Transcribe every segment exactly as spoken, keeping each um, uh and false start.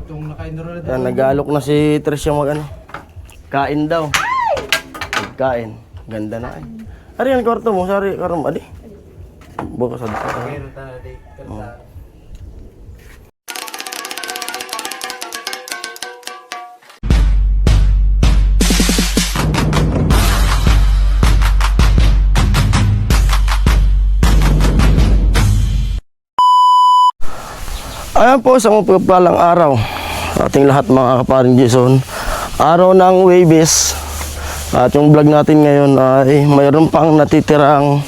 Yan, nag-aalok na si Tricia mag ano. Kain daw. Kain. Ganda na ay. Ari ang kwarto mo, sari, karon, adi. Bukas sa. Ayan po, isang mapagpalang araw sa ating lahat, mga kaparing Jason. Araw ng Huwebes. At yung vlog natin ngayon ay mayroon pang natitirang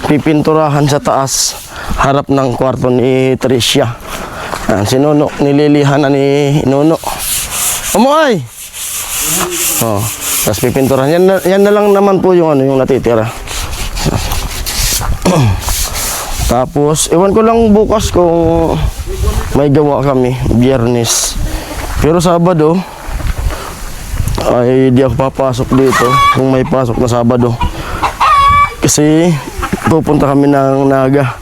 pipinturahan sa taas, harap ng kwarto ni Tricia. Ayan, si Nuno, nililihan na ni Nuno. Amoy! Oh, tapos pipinturahan. Yan na, yan na lang naman po yung ano, yung natitira. Tapos, ewan ko lang bukas kung may gawa kami, Biyernes. Pero Sabado, ay di ako papasok dito kung may pasok na Sabado. Kasi pupunta kami ng Naga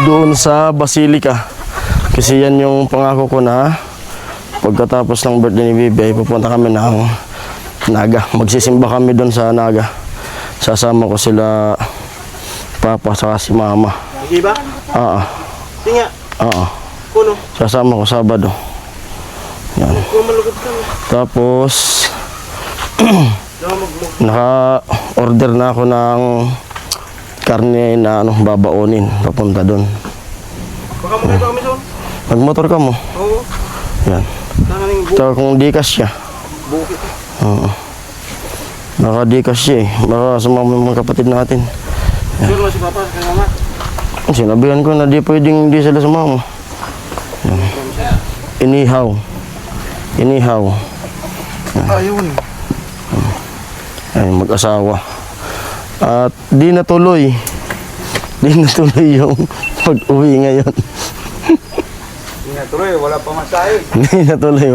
doon sa Basilica. Kasi yan yung pangako ko na pagkatapos ng birthday ni Bibi, ay pupunta kami ng Naga. Magsisimba kami doon sa Naga. Sasama ko sila Papa saka si Mama. Sige ba? Oo. Sige nga. Oo. Kuno. Sasama ko Sabado. Yan. Kung malugod ka. Tapos, Daw mag-, mag- naka-order na ako ng karne na ano, babaonin, papunta doon. Baka mo kami doon. Magmotor ka mo? Oo. Yan. Nanganing bu-, tsaka kung di kasya. Bukit. Oo. Baka di kasya eh. Baka sumama yung mga kapatid natin. Sure na si Papa, kay Mama? Sinabihan ko na di pwedeng di sila sumama. Yan. Inihaw. Inihaw. Ayun. Ay, mag-asawa. At di natuloy. Di natuloy yung pag-uwi ngayon. Hindi natuloy, wala pamasahe. Di natuloy.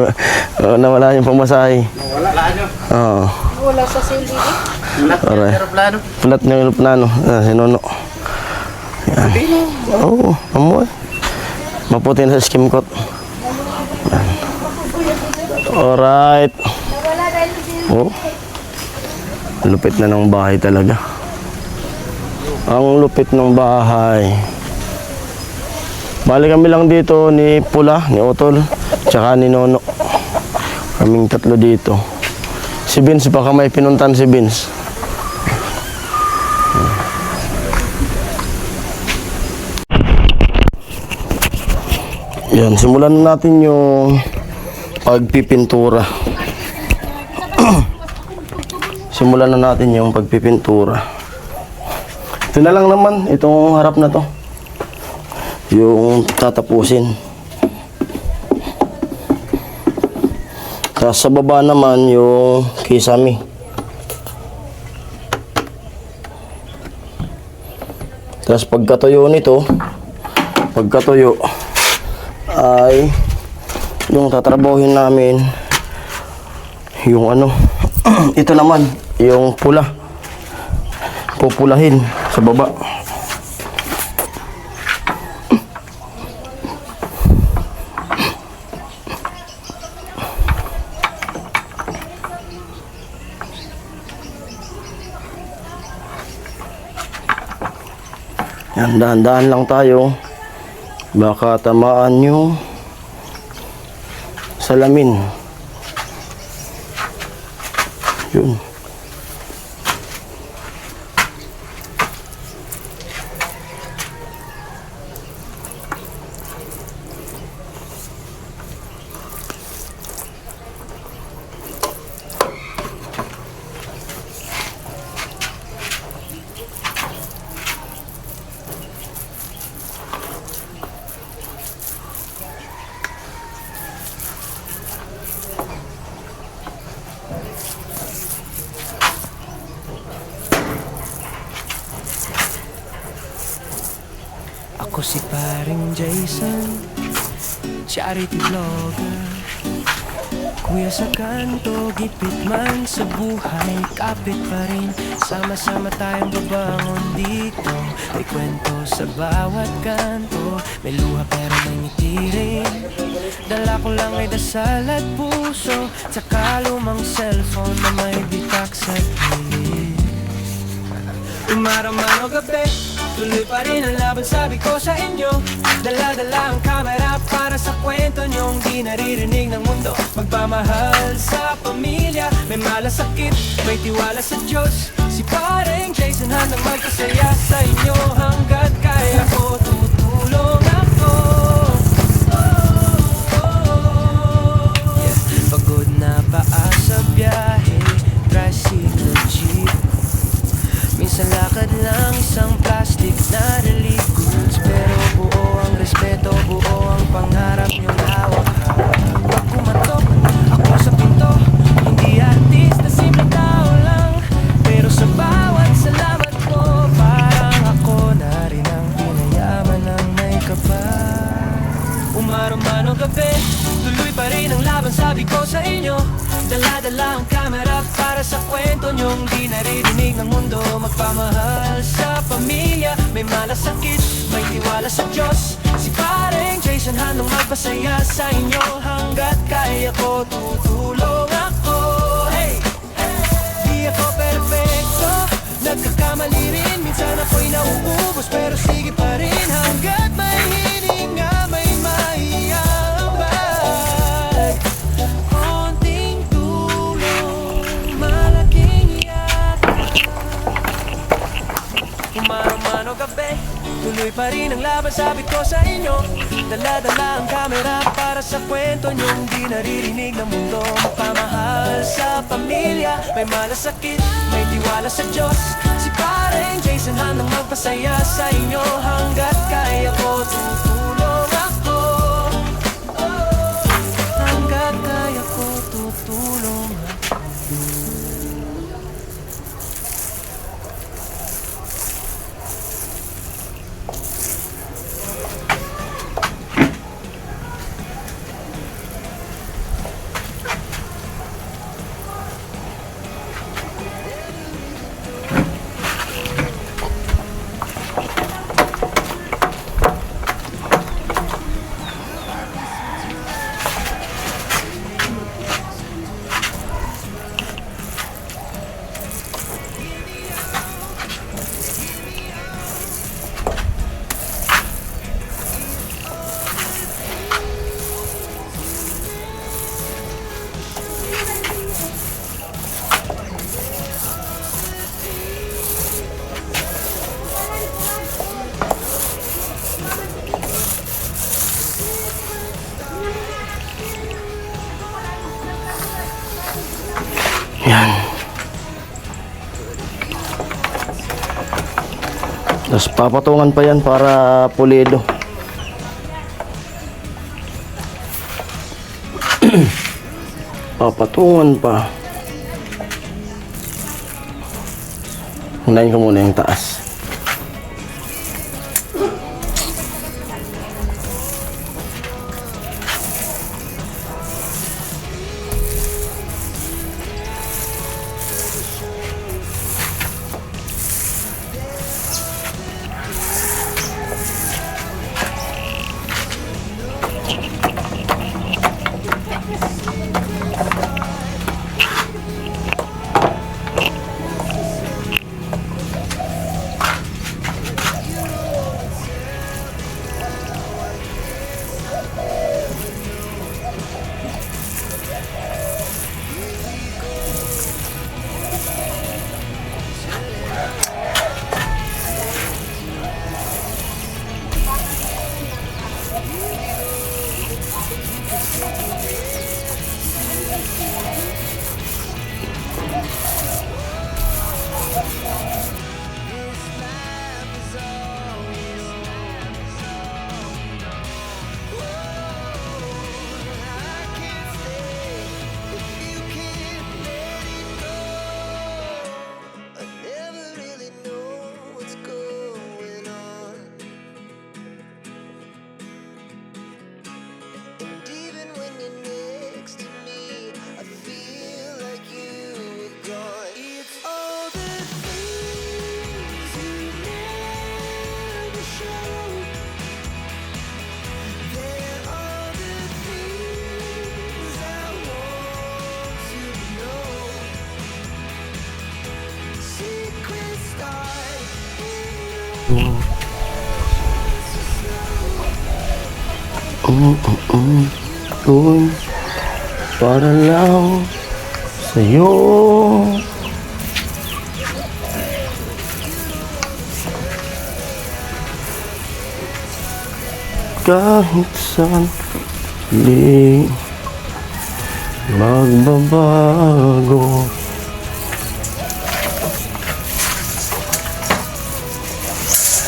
Oh, nawala yung pamasahe. Nawala. Oo. Wala sa sili. Aray. Aeroplano. Flat na yung aeroplano. Ah, si Nono. Yan. Oo, amoy. Maputi na sa skim coat. Yan. Alright. Oh. Lupit na ng bahay talaga. Ang lupit ng bahay. Bali kami lang dito ni Pula, ni Otol, tsaka ni Nono. Kaming tatlo dito. Si Vince, baka may pinuntan si Vince. Yan, simulan na natin yung pagpipintura. Simulan na natin yung pagpipintura. Ito na lang naman, itong harap na 'to. Yung tatapusin. Tas sa baba naman yung kisame. Tas pagkatuyo nito, pagkatuyo ay yung tatrabahuhin namin, yung ano, ito naman, yung pula. Pupulahin sa baba. Yan, dahan-dahan lang tayo. Baka tamaan yung salamin. Yun. Ako si Paring Jason, charity vlogger. Kuya sa kanto, gipit man sa buhay, kapit pa rin. Sama-sama tayong babangon dito. May kwento sa bawat kanto. May luha pero may ngiti rin. Dala ko lang ay dasal at puso, tsaka lumang cellphone na may bitak sa gilid. Umaroman o gabi, tuloy pa rin ang laban, sabi ko sa inyo. Dala-dala ang kamera para sa kwento niyong di naririnig ng mundo. Magpamahal sa pamilya, may malasakit, may tiwala sa Diyos. Si Pareng Jason handang magpasaya sa inyo. Hanggat kaya ko, tutulong ako. Yeah. Pagod na paa sa biyahe, tricycle, jeep. Minsan lakad lang, isang plastic na relief goods. Pero buo ang respeto, buo ang pangarap niyong hawak-hawak. Pag kumatok ako sa pinto, hindi artista, simpleng tao lang. Pero sa bawat salamat mo, parang ako na rin ang pinayaman ng may kapal. Umaroman o gabi, tuloy pa rin ang laban, sabi ko sa inyo. Dala-dala ang kamera para sa kwento niyong di naririnig ng mundo. Magpamahal sa pamilya, may malasakit, may tiwala sa Diyos. Si Pareng Jason handang magpasaya sa inyo. Hanggat kaya ko, tutulong ako. Hey! Di ako perpekto, nagkakamali rin. Minsan ako'y nauubos, pero sige pa rin. Hanggat may hininga, may maiaambag. Konting tulong, malaking yatag. Umaroman o gabi, tuloy pa rin ang laban, sabi ko sa inyo. Dala-dala ang kamera para sa kwento niyong di naririnig ng mundo. Magpamahal sa pamilya, may malasakit, may tiwala sa Diyos. Si Pareng Jason handang magpasaya sa inyo. Hanggat kaya ko, tutulong ako. Hanggat kaya ko, tutulong ako. Yan. Tapos papatungan pa yan para pulido. Papatungan pa. Unahin ko muna yung taas. Mm-mm. Uy, para lang sa'yo. Kahit saan, di magbabago.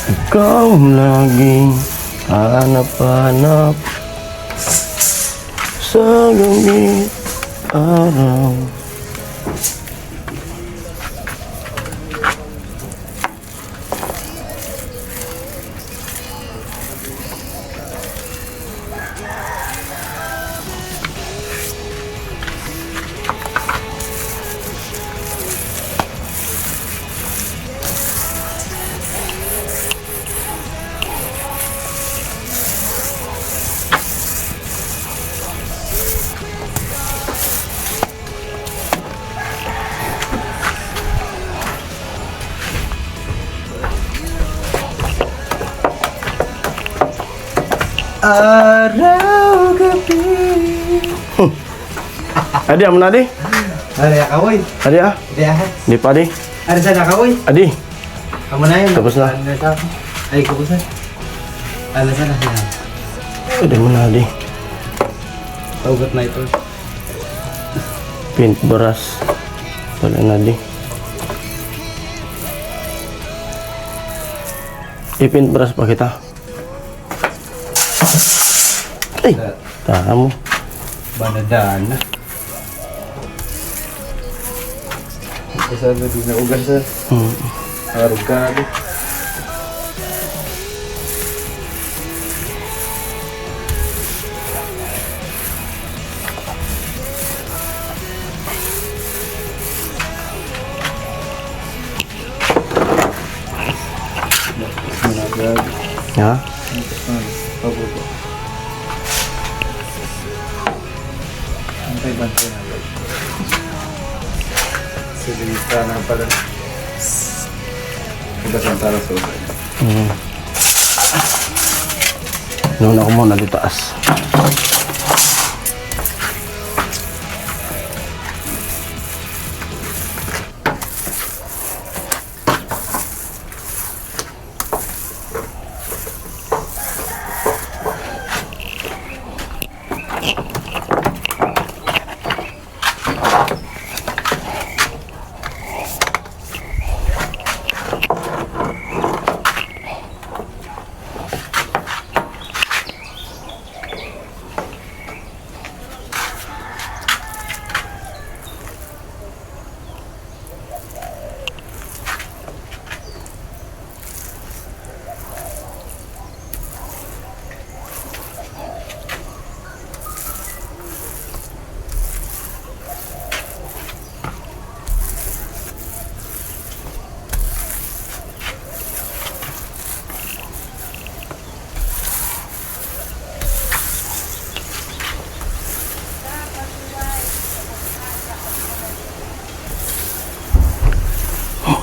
Ikaw ang laging hanap-hanap sa gabi, araw. Araw, gabi. Adi, amo na, adi. Ano na, kawoy? Adi, ah. Adi, ah. Di pa, adi. Ano sa na, kawoy? Adi. Amo na yun. Tapos na. Ano na sa ako? Ay, kapusan. Ano sa na? Yan. Adi mo na, adi. Paugat na ito. Paintbrush. Wala na, adi. I-paintbrush pa kita. Ay! Tama mo. Banadaan na. Isa na din na ugas, ah. Hmm. Arugado. Ha? Ang kay bantay na, guys. Sige, ka na pala. Iba sa tara sa ulo. Hmm. Nuna ko muna dito taas.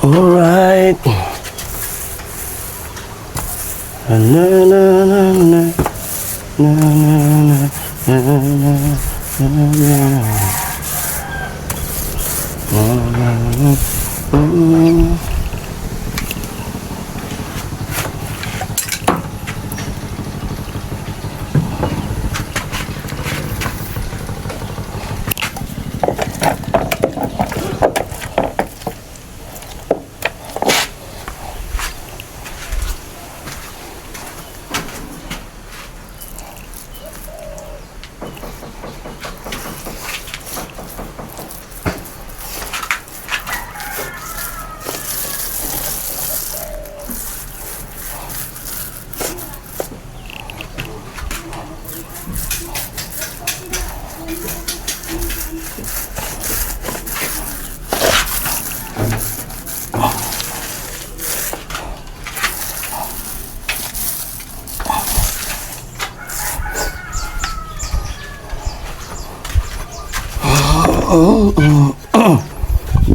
Alright. Na, na, na, na. Na, na, na, na, na, na, na. Na, na, na, na.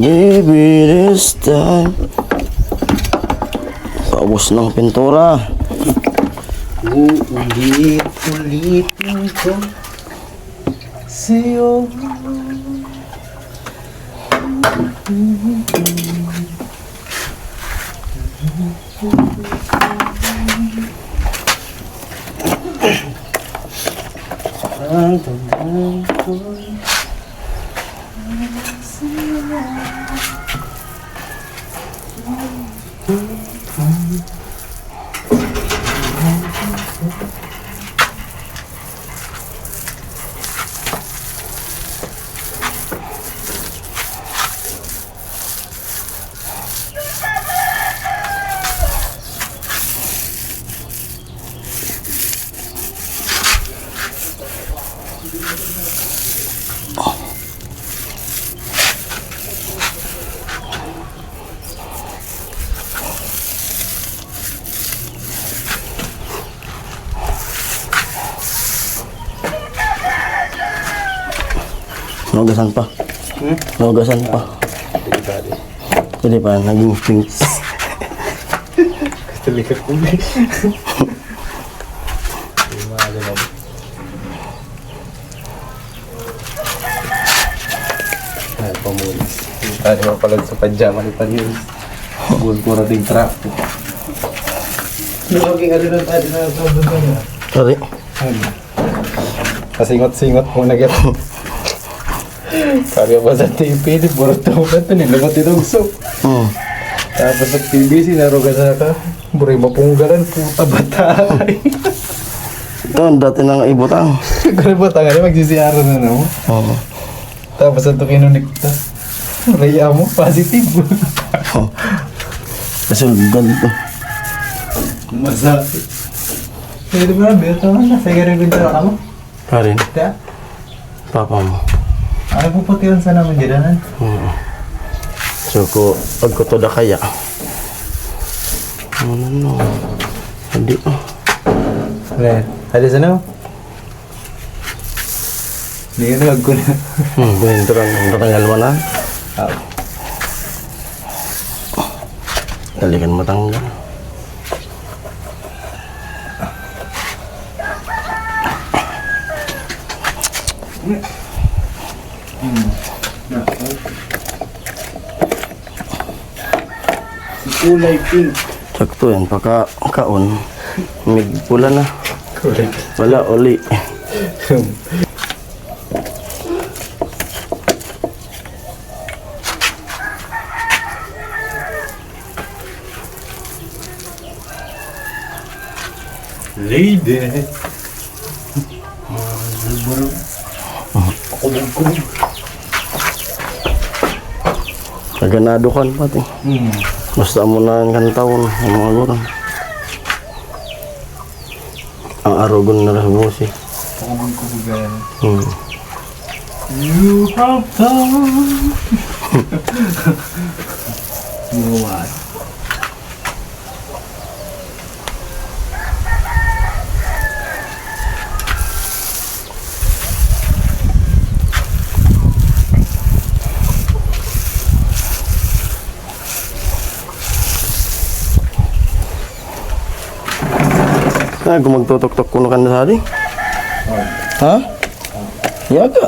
Maybe this time. Paubos ng pintura. Uulit-ulitin ko sa'yo. Ang tandaan ko. Naugasan pa. Hmm? Naugasan pa. Delikado. Pwede pa, naging pink. Delikado. Yung mga ganun. Ay, pamulis. Tadi mo pala sa pajama ni Panis. Buwan ko na ding trapo. Lagi ka rin ang tadi na sa baba niya. Sorry. Ano? Kasingot-singot mo na gano'n. Sabi ko sa T V, di burto ka ito, nilungot yung usok. Hmm. Tapos sa T V, sinarugan na ka. Buri, mapunggalan, puta, bata. Ito, ang dati nang ibutang. Siguro ba tangan, magsisiyaro na, no? Oo. Tapos ito kinunik ta. Raya mo, positive. Oh. Kasulgan to. Masakit. Pwede ba, Berto? Nasa ikaw rin pintura ka mo? Karin? Kaya? Papa mo. Ay, puputihan sa naman dyan, ha? Oo. So, ko, pagkutod na kaya. Ano, no? Hindi, ah. Ano yan? Hali sa naman? Hindi ka nagkuha. Hmm, buhay ito lang. Natanggal mo na? Ah. Dali ka na matanggal. Hmm. Kulay pink. Sakto yan. Pagka kaon, may pula na. Kulay pink. Wala, uli. Lady. Kubog-kubog. Kaganado kan pati. Hmm. Basta mo na ang kantawon, ang mga gurang. Ang arogon na lang sa busi. Kubog-kubog yan. Hmm. You have done. Buwan. Ah, kung magtutok-tok kuno kan sari? Ha? Yaga.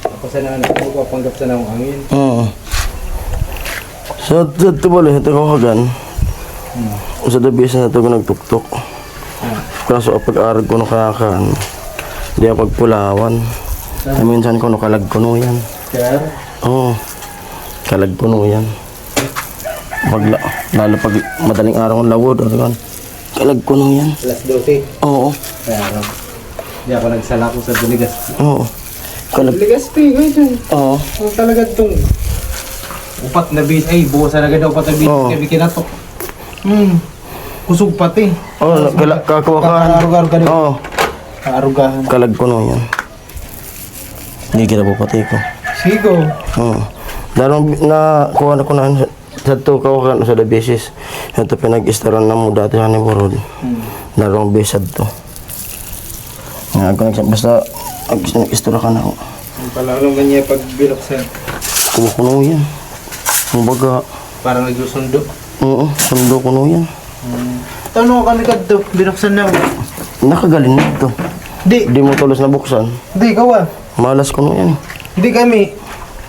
Ako sa nang, ako panggap sa nang angin. Oo. Sa, sa tubalo, sa Tawagan, hmm, sa dabi sa ito nagtuktok. Ah. Kaso, pag-arag ko nakakaan, di ako pagpulawan. Ah. Ay, minsan ko nakalag ko no yan. Sir? Oo. Kalag ko no yan. Pag la-, lalo pag madaling araw ang lawod, ano yan? Kalag ko no yan. Alas dose. Oo. Kaya, ano, di ako nagsala ko sa Deligas. Oo. Kalag- Deligas, pi, ganyan. Oo. Ang talaga itong upat na bis-, ay, buwasan agad na upat na bis-, oo, kaya kinatok. Hmm. Kusog pati. Oo, tapos nagkala-, mag-, kakuha ka. Mag-arog-arog ka din. Oo. Aarugahan. Kalag ko no yan. Hindi kita po pati ko. Sigo. Oo. Darong na, kuha na ko na sa, sa to, kawa ka sa the basis. Ito pinag-istoran na mo dati sa ni Burod. Hmm. Darong bisad to. Nga ako nagsa-, basta, ag-, nag-istora ka na ako. Ang panahon naman niya pag binuksan. Kumukuno yan. Kumbaga, parang nagsusundo. Oo, sundo ko no yan. Hmm. Ano ka ni kadto? Binuksan na mo. Nakagalin na to. Di. Di mo tulos na buksan. Di, kawa. Malas ko yan. Di kami.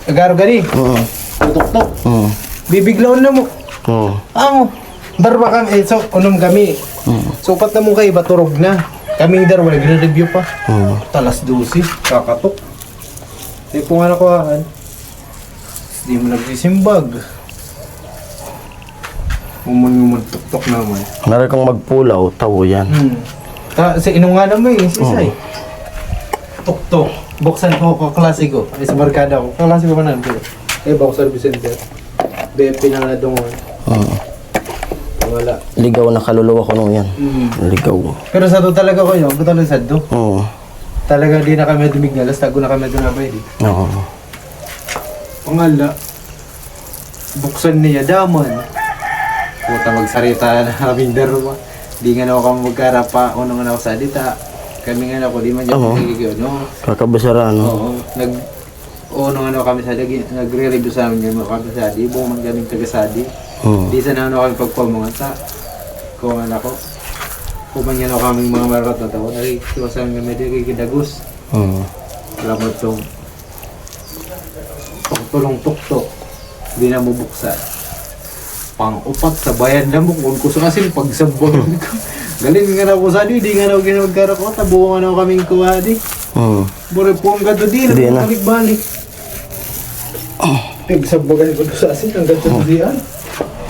Agaro gani. Oo. Tutok-tok. Oo. Bibiglaon na mo. Oo. Amo. Darwa kami, eh, so, unom kami. Oo. So, upat na mo kayo, baturog na. Kaming darwa, nagre-review pa. Oo. Talas dose, kakatok. Di po nga nakuhaan. Di mo nagsisimbag. Umon-umon, tuktok naman. Nari kang magpulaw, tawo yan. Hmm. Ta, si inunganan mo eh, si Oo. Isay. Tuktok. Buksan ko, kaklase ko. Ay, sa barkada ko. Kaklase ko man, pero eh, bako sa Vicente. Be, pinangadong. Oo. Wala. Ligaw na kaluluwa ko nung yan. Mm. Ligaw. Pero sa to talaga ko yun, ang talaga sa do. Oo. Talaga di na kami dumignalas, tago na kami doon abay, di. Oo. Pangala, buksan niya daman. Puta, magsarita na kaming darwa. Di nga na ako magkarapa, unong na ako sa dita. Kami nga na ako, di man dyan Oo. Nagigigil, no? Kakabasara, no? Oo, nag-, unong ano kami sa lagi, nagre-review sa amin yung mga kami sa di, buong man kaming taga-sadi. Oo. Di sana ano kami pagpamangan sa, kung ano ko. Kung man yan ako kaming mga mararat na tao, nagkikita sa amin kami, di kikidagos. Oo. Alam mo itong Tulong tuktok, di na mabuksan. Pang-upat, sabayan na mo, kung gusto kasi, pagsabog ko. Galing nga na ako sa di, di nga na ako ginagkara ko, tabuhan ako kaming kuha di. Hmm. Bure po ang gato di, Di na. Balik-balik. Pagsabogan ko sa asin, ang gato di, ah.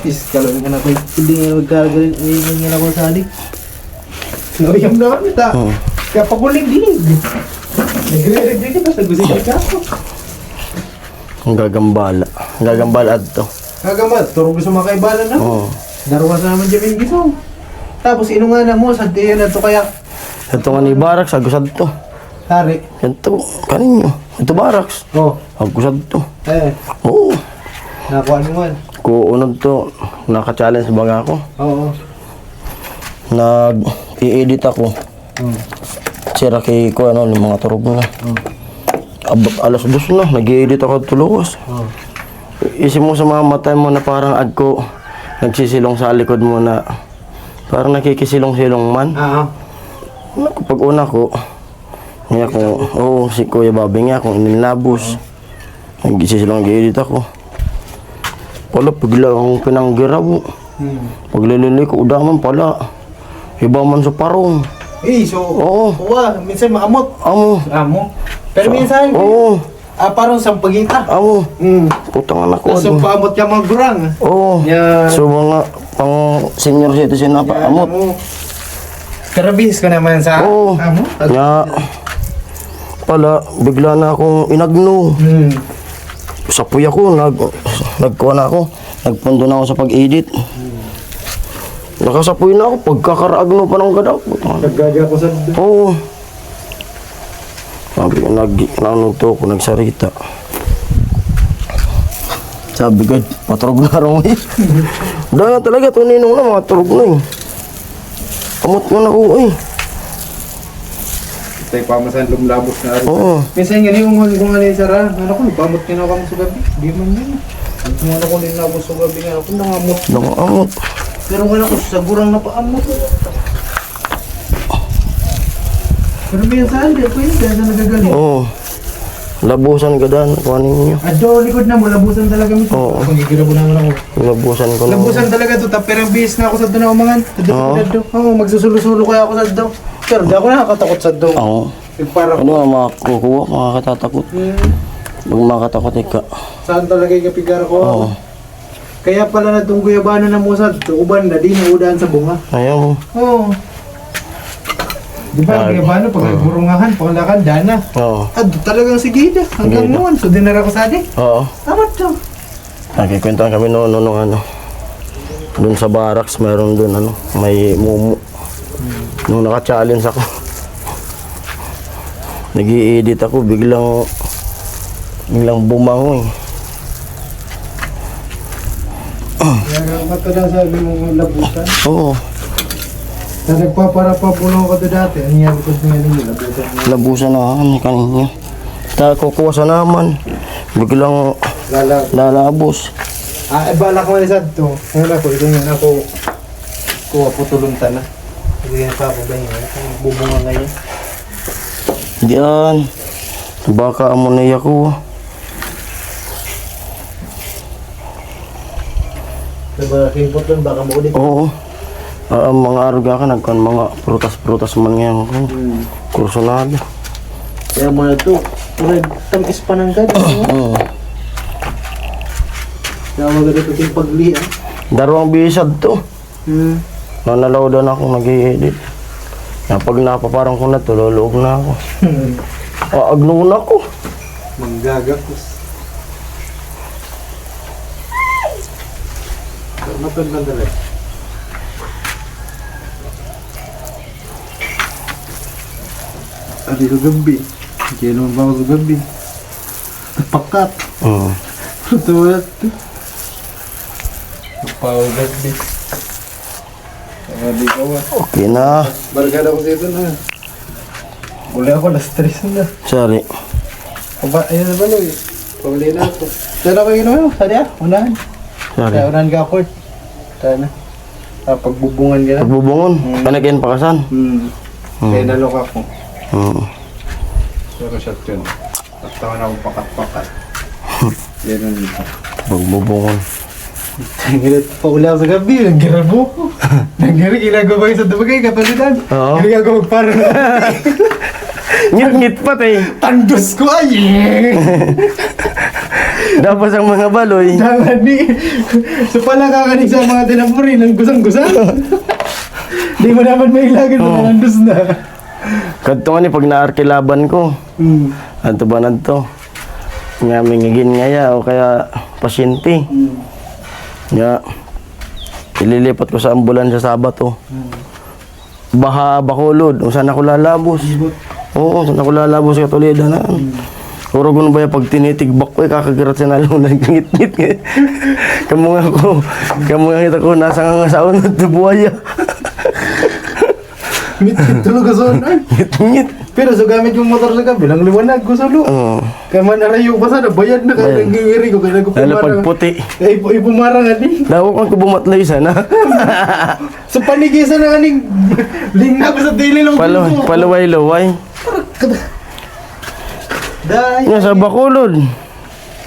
Is, kalawin ka na ko, hindi nga nagkagaling, hindi nga na ako sa di. Nauyam na kami, ta. Hmm. Kaya pakuling dinig. Nagre-review ka, basta gusto ka ako. Ang gagambala. Ang gagambala adto. Gagambala, turog sa mga kaibanan na. Oo. Darwa sa naman dyan yung gisong. Tapos, inunga na mo, sa tiyan na to kaya. Ito nga ni Barak, sa gusad to. Tari. Ito, kaninyo. Ito Baraks. Oh. Ang gusad to. Eh. Oo. Nakuha naman. Kuunod to, naka-challenge baga ako. Oo. Nag-i-edit ako. Hmm. Sira kay ko, ano, yung mga turog na. Hmm. Abot alas dos na, nag-i-edit ako tuluwas. Hmm. Isi mo sa mga mata mo na parang agko, nagsisilong sa likod mo na parang nakikisilong-silong man. Ah. Ano ko, pag una ko, niya ko, oo, si Kuya Bobby nga, kung inilabos. Oo. Nagsisilang gilid ako. Pala, bigla akong pinanggiraw. Hmm. Paglilili ko, uda man pala. Iba man sa parong. Eh, so, Oo. kuha, minsan maamot. Amo. Amo. Pero Sa- minsan, Oo. ah, parang sampagita. Amo. Hmm. Putang anak ko, Tapos ano? Paamot ka mga gurang. Oo. Yeah. So, mga pang senior citizen na pa, Yan, amot. amo. Pero bihis ko naman sa Oo. amo. Nga, pala, bigla na akong inagno. Hmm. Sapoy ako, nag, nagkuha na ako. Nagpundo na ako sa pag-edit. Hmm. Nakasapoy na ako, pagkakaraagno pa ng gadaw. Naggaga ako sa Oo. Sabi ko, nag-, naano to ako, nagsarita. Sabi ko, "Paturog na raw eh." Dahil na talaga, to ninong na, mga turog na eh. Amot nga na ko eh. Tayo pa masan lumlabot na rin. Oo. Minsan nga, yung mga kung ano yung sara, ano ko, nagpamot ka na kami sa gabi. Di man yun. Ang mga ano ko, din ako sa gabi nga, ako nangamot. Nangamot. Pero wala ko, sa gurang napaamot. Pero minsan, di ako yun, kaya sa nagagaling. Oo. Labusan ka dan, kuha ninyo. Adto, likod na mo, labusan talaga mo. Oo. Pagkikirabo naman ako. Labusan ko na. Labusan talaga to, ta, pero ang bihis na ako sa doon na umangan. Adto, Oo. adto. Oo, magsusulo-sulo kaya ako sa doon. Pero di ako nakakatakot sa doon. Oo. Yung para Ano ko. nga, mga kukuha, mga katatakot. Hmm. Pag makatakot ka. Saan talaga yung kapigara ko? Oo. Kaya pala natong guyabano na mo sa uban na di na udaan sa bunga. Ayaw. Oo. Di ba, ang Ay. guyabano, pag Oo. nagburungahan, panglakan, dana. Oo. Ah, talagang sige na. Hanggang Sige na. noon. So, dinara ko sa atin. Oo. Amat to. Nagkikwentuhan kami noon, noon, nung ano. Doon sa barracks, mayroon doon, ano, may mumu. Nung naka-challenge ako, nag-i-edit ako, biglang, biglang bumango eh. Kaya nga, ba't ka daw sabi mo labusan? Oo. Na nagpaparapa po lang ako dati. Ang nangyari ko sa ngayon, labusan mo. Labusan na ako, ano, kanina. Ta, kukuha sa naman. Biglang Lala. lalabos. Ah, eh, balak mo isa to. Ngayon ako, ito yun ako. Kuha, putulon ta na. Hindi yan pa ako ba yun? Bubunga ngayon. Diyan. Baka amo na ako. Diba, kimpot lang, baka mauli. Oo. Ah, ang mga arog akin, nagkan mga prutas-prutas man ngayon ko. Hmm. Kursunado. Kaya mo na ito, parang tam-is pa ng gano'n, no? Oo. Kaya maganda ito yung pagliha. Darwang bisad to. Hmm. Nanalawdan ako, nag-i-edit. Na pag napaparang ko na to, luluog na ako. Hmm. Aagno na ako. Manggagakos. Matod lang talaga. Adi ko gabi. Kaya naman ba ako sa gabi? Tapakat. Oo. Ito wala ito. Tapaw gabi. Adi ko ba? Okay na. Barkada ko sa ito na. Uli ako, alas tres na. Sorry. Aba, ayun na ba, Loy? Pauli na ako. Pero ako yun, ano? Sali ah, unahan. Sorry. Kaya unahan ka, Kurt. Kaya na. Ah, pagbubungan ka na. Pagbubungon? Hmm. Ano kayo pakasan? Hmm. Hmm. Kaya nalok ako. Hmm. Pero shot yun. Nagtawa na akong pakat-pakat. Yan ang isa. Pagbubungon. Ang hirap, pauli ako sa gabi, naggarabo ko. Naggarabo, ginagawa ko sa dumagay, katalitan. Oo. Ginagawa ko parang Ngit-ngit pa, te. Tandos ko, ay! Dapat ang mga baloy. Dapat ni, so pala kakanig sa mga tinapuri ng gusang-gusang. Di mo naman may ilagay sa Oo. Tandos na. Kadto nga ni pag naarkilaban ko. Hmm. Adto ba nadto? Nga may ngigin ngaya o kaya pasyente. Hmm. Nga, ililipat ko sa ambulansya Sabado. Hmm. Baha, Bacolod, o saan ako lalabos? Ibot. Oo, saan ako lalabos sa Toledo na? Hmm. Orogon ba yung pag tinitigbak ko, eh, kakagirat sa nalungan, ngit-ngit. Kamu nga ko, kamu nga kita ko, nasa nga sa unod na buhaya. Ngit-ngit talaga sa unod. Ngit-ngit. Pero so gamit yung motor sa gabi, lang liwanag ko sa loob. Oo. Kaya man nalayo pa sana, bayad na, kaya Bayad. Nanggingiri ko, kaya Lalo nagpupumarang. Pag puti. Eh, ipu-, ipumarang, ani? Dawa kang kubumatlay sana. Sa panigi sa nangani, lingag sa dili lang Palo-, dito. Paluway-luway. Dai. Nga sa Bacolod.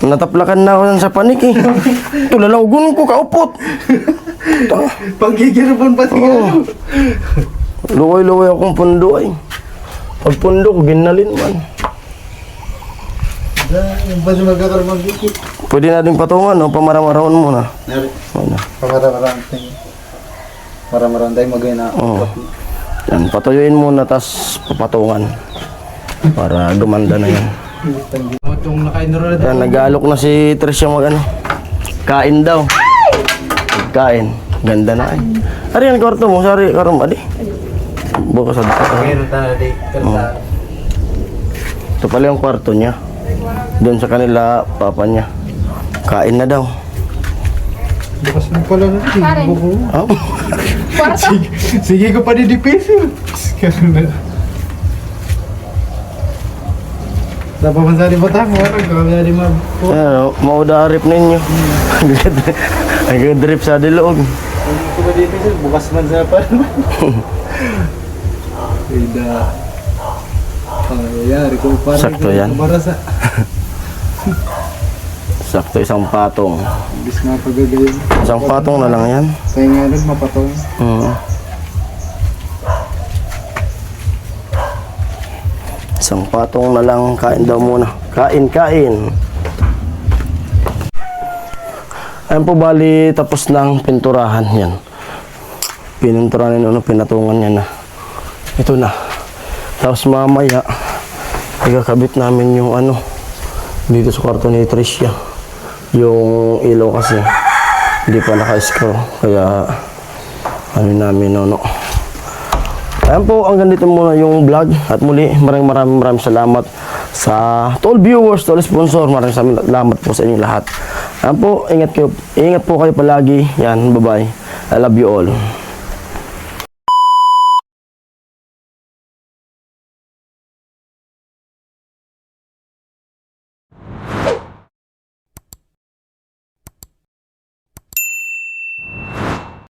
Nataplakan na ako sa paniki. Ito, lalawgon ko, kaupot. Panggigirapon pati Oo. Ano. Luway-luway akong pundo ay. Pag pundo ko, ginalin man. Dai, yung ba siya magkakaroon ng dikit? Pwede na ding patungan, no? Pamaramaraon muna. Nari. Ano? Pamaramaraon. Para marantay magay na. Oo. Yan, patuyuin muna, tas papatungan. Para gumanda na yan. Itong nakainuro na Yan, nag-aalok na si Tricia mag ano. Kain daw. Kain. Ganda na ay. Ari ang kwarto mo, sari karon adi. Bukas sa Pero ta di, pero Oo. ta Ito pala yung kwarto niya. Doon sa kanila, papa niya. Kain na daw. Bukas na pala na. Karen. Buko. Oh. Kwarto? Sige, sige ko pa di dipisil. Napapansa di ba tayo? Ano, kami na di ma- Ano, mauda arip ninyo. Ang good trip sa Diloog. Hindi ko pa dipisil, bukas man sa pa. Ida. Pangyayari ko, parang Sakto yan. Barasa. Sakto, isang patong. Imbis nga pagagayon. Isang patong na lang yan. Kaya nga rin, mapatong. Mm. Isang patong na lang, kain daw muna. Kain, kain. Ayan po, bali, tapos ng pinturahan yan. Pininturahan yun, ano, pinatungan niya na. Ito na. Tapos mamaya, ikakabit namin yung ano, dito sa kwarto ni Tricia. Yung ilaw kasi, hindi pa naka-screw. Kaya, ano namin, no, no. Ayan po, hanggang dito muna yung vlog. At muli, maraming, maraming, maraming salamat sa to all viewers, to all sponsor. Maraming salamat po sa inyong lahat. Ayan po, ingat kayo, ingat po kayo palagi. Yan, bye-bye. I love you all.